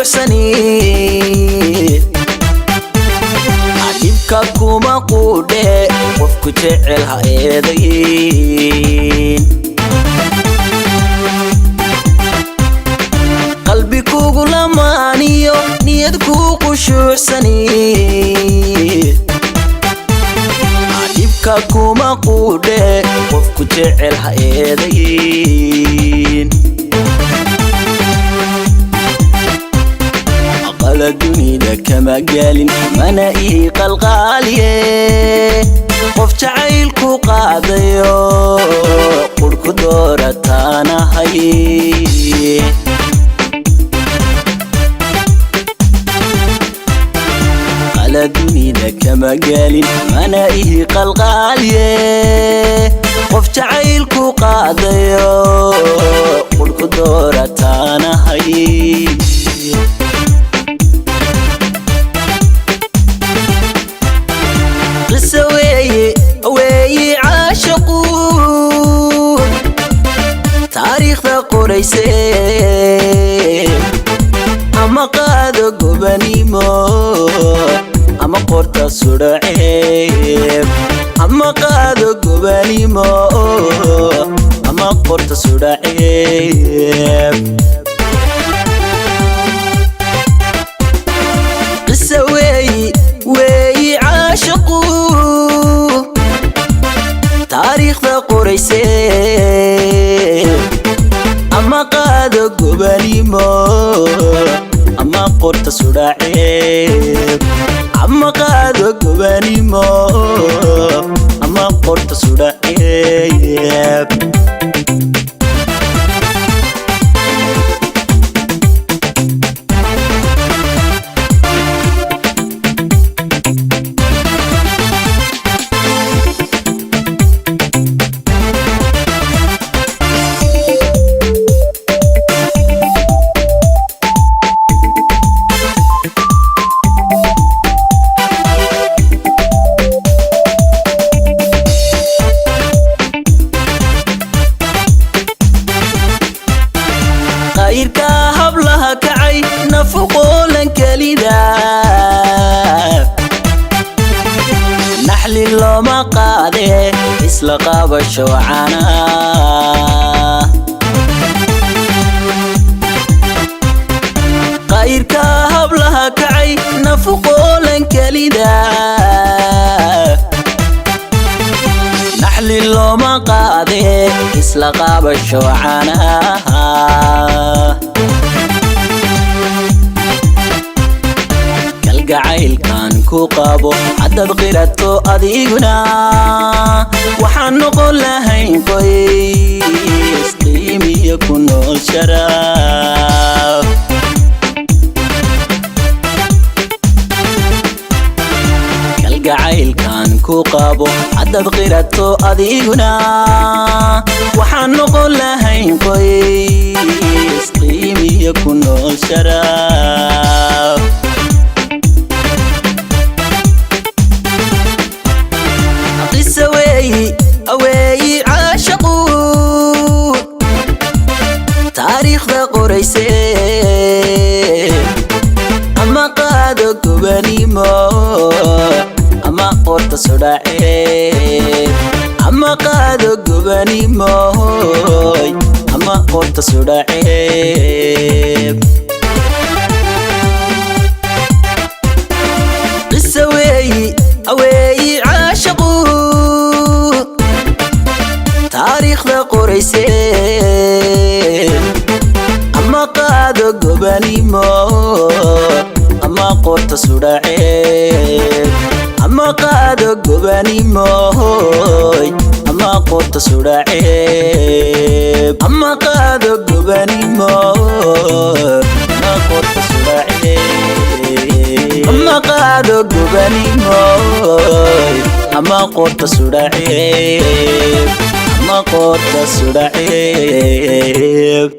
qushuucsani, dhibka kuma quudhe, qofku jecel ha eedayn. Qalbi kugu lamaaniyo niyad kuu qushuucsani, dhibka kuma quudhe, qofku jecel ha eedayn. Qala dunida kama gelin, mana ii qalqaaliye, qof jacaylku qaadayo qurhku doorataanahay. Qala dunida kama gelin, mana ii qalqaaliye, qof jacaylku qaadayo qurhku doorataanahay. Qisa weeye weeyi caashaqu, taariikhda qorayse, ama qaado gobanimo ama qorta sudhaceeb, ama qaado gobanimo ama qorta sudhaceeb. Qisa weeyi weeyi caashaqu, taariikhda qorayse, ama qaado gobanimo ama qorta sudhaceeb, ama qaado gobanimo ama qorta sudhaceeb. Qayrka hablaha kacay nafuqoolan kelida, naxli looma qaade, isla qabasho cana. Qayrka hablaha kacay nafuqoolan kelida, naxli looma qaade, isla qabasho canaha. Kalgacaylkan ku qabo haddaad qirato adiguna, waxaan noqon lahayn qoys qiimiyo ku nool sharaf. Kalgacaylkan ku qabo haddaad qirato adiguna, waxaan noqon lahayn qoys qiimiyo ku nool sharaf. Qisa weeyi weeyi caashaqu, taariikhda qorayse, ama qaado gobanimo ama qorta sudhaceeb, ama qaado gobanimo ama qorta sudhaceeb. Qisa weeyi weeyi caashaqu, taariikhda qorayse, ama qaado gobanimo ama qorta sudhaceeb, ama qaado gobanimo ama qorta sudhaceeb, ama qaado gobanimo ama qorta sudhaceeb, ama qaado gobanimo ama qorta sudhaceeb, ama qorta sudhaceeb.